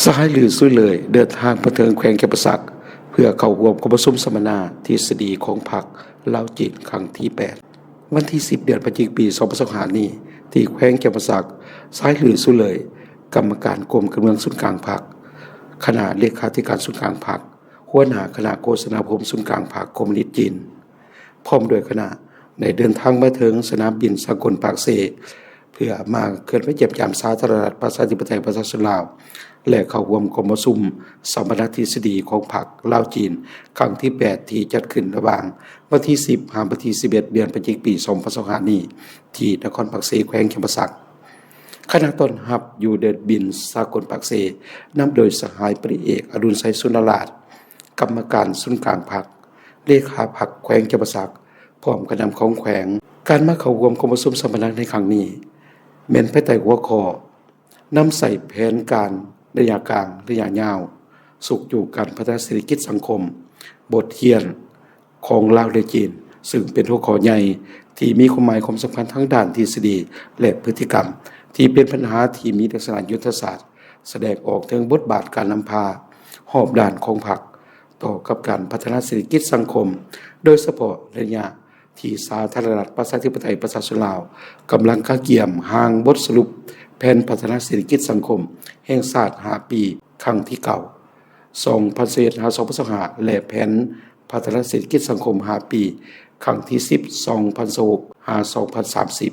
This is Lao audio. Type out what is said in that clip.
ສະຫາຍ ຫຼື ຊຸຍ ເລີຍ ເດີນທາງມາເຖິງແຂວງຈຳປາສັກ ເພື່ອເຂົ້າຮ່ວມກອງປະຊຸມສຳມະນາທິສະດີຂອງພັກລາວ-ຈີນ ຄັ້ງທີແປດ. ວັນທີສິບ ເດືອນພະຈິກ ປີສອງພັນຊາວຫ້ານີ້ ທີ່ແຂວງຈຳປາສັກ, ສະຫາຍ ຫຼື ຊຸຍ ເລີຍ ກຳມະການກົມການເມືອງສູນກາງພັກ, ຄະນະເລຂາທິການສູນກາງພັກ, ຫົວໜ້າຄະນະໂຄສະນາອົບຮົມສູນກາງພັກຄອມມູນິດຈີນ ພ້ອມດ້ວຍຄະນະ ໄດ້ເດີນທາງມາເຖິງສະໜາມບິນສາກົນປາກເຊ ເພື່ອມາເຄື່ອນໄຫວຢ້ຽມຢາມສາທາລະນະລັດ ປະຊາທິປະໄຕ ປະຊາຊົນລາວ ແລະ ເຂົ້າຮ່ວມກອງປະຊຸມສຳມະນາທິສະດີຂອງພັກລາວ-ຈີນ ຄັ້ງທີແປດ ທີ່ຈັດຂຶ້ນລະຫວ່າງວັນທີສິບ ຫາວັນທີສິບເອັດ ເດືອນພະຈິກ ປີສອງພັນຊາວຫ້ານີ້ ທີ່ນະຄອນປາກເຊ ແຂວງຈຳປາສັກ. ຄະນະຕ້ອນຮັບຢູ່ເດີ່ນບິນສາກົນປາກເຊ ນຳໂດຍສະຫາຍ ພັນເອກ ອະດຸນໄຊ ສຸນນະລາດ ກຳມະການສູນກາງພັກ, ເລຂາພັກແຂວງຈຳປາສັກ ພ້ອມຄະນະນຳຂອງແຂວງ. ການມາເຂົ້າຮ່ວມກອງປະຊຸມສຳມະນາໃນຄັ້ງນີ້ ແມ່ນພາຍໃຕ້ຫົວຂໍ້ ນຳໃຊ້ແຜນການໄລຍະກາງ, ໄລຍະຍາວ, ຊຸກຍູ້ການພັດທະນາເສດຖະກິດສັງຄົມ, ບົດຮຽນຂອງລາວ ແລະ ຈີນ, ຊຶ່ງເປັນຫົວຂໍ້ໃຫຍ່ທີ່ມີຄວາມໝາຍຄວາມສຳຄັນທາງດ້ານທິດສະດີ ແລະ ພຶດຕິກຳ ທີ່ເປັນບັນຫາທີ່ມີລັກສະນະຍຸດທະສາດ, ສະແດງອອກເຖິງບົດບາດການນຳພາຮອບດ້ານຂອງພັກ ຕໍ່ກັບການພັດທະນາເສດຖະກິດສັງຄົມ, ໂດຍສະເພາະໃນໄລຍະທີ່ສາທາລະນະລັດ ປະຊາທິປະໄຕ ປະຊາຊົນລາວ ກຳລັງກະກຽມຮ່າງບົດສະຫຼຸບແຜນພັດທະນາເສດຖະກິດສັງຄົມແຫ່ງຊາດຫ້າປີ ຄັ້ງທີເກົ້າ ສອງພັນຊາວເອັດ ຫາ ສອງພັນຊາວຫ້າ ແລະ ແຜນພັດທະນາເສດຖະກິດສັງຄົມຫ້າປີ ຄັ້ງທີສິບ ສອງພັນຊາວຫົກ ຫາ ສອງພັນສາມສິບ.